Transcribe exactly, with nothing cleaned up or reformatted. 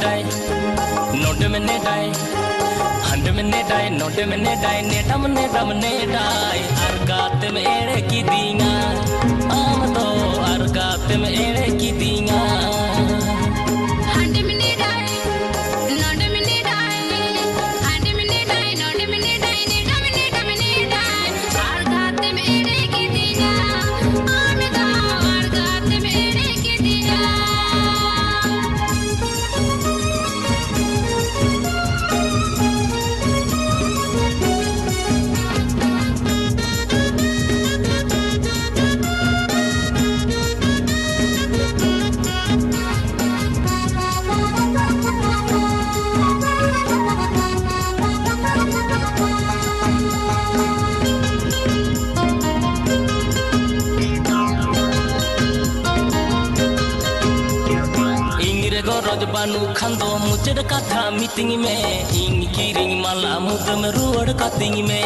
ᱰᱟᱭ, ᱱᱚᱰᱮᱢ ᱱᱮᱰᱟᱭ, ᱦᱟᱸᱰᱮᱢ ᱱᱮᱰᱟᱭ, ᱱᱚᱰᱮᱢ ᱱᱮᱰᱟᱭ, ᱱᱮᱰᱟᱢ ᱱᱮᱰᱟᱢ ᱱᱮᱰᱟᱭ, ᱟᱨ ᱜᱟᱛᱮᱢ ᱮᱲᱮ ᱠᱤᱫᱤᱧᱟ, ᱟᱢ ᱫᱚ ᱟᱨ ᱜᱟᱛᱮᱢ ᱮᱲᱮ ᱠᱤᱫᱤᱧᱟ᱾ ᱦᱟᱸᱰᱮᱢ ᱱᱮᱰᱟᱭ, ᱱᱚᱰᱮᱢ ᱱᱮᱰᱟᱭ, ᱦᱟᱸᱰᱮᱢ ᱱᱮᱰᱟᱭ, ᱱᱚᱰᱮᱢ ᱱᱮᱰᱟᱭ, ᱱᱮᱰᱟᱢ ᱱᱮᱰᱟᱢ ᱱᱮᱰᱟᱭ, ᱟᱨ ᱜᱟᱛᱮᱢ ᱮᱲᱮ ᱠᱤᱫᱤᱧᱟ, ᱟᱢ ᱫᱚ ᱟᱨ ᱜᱟᱛᱮᱢ ᱮᱲᱮ ᱠᱤᱫᱤᱧᱟ᱾ ᱤᱧ ᱨᱮ ᱜᱚᱨᱚᱡᱽ ᱵᱟᱹᱱᱩᱜ ᱠᱷᱟᱱ ᱫᱚ ᱢᱩᱪᱟᱹᱫ ᱠᱟᱛᱷᱟ ᱢᱤᱛᱟᱹᱧ ᱢᱮ, ᱤᱧ ᱠᱤᱨᱤᱧ ᱢᱟᱞᱟ ᱢᱩᱫᱟᱹᱢ ᱨᱩᱣᱟᱹᱲ ᱠᱟᱹᱛᱤᱧ ᱢᱮ᱾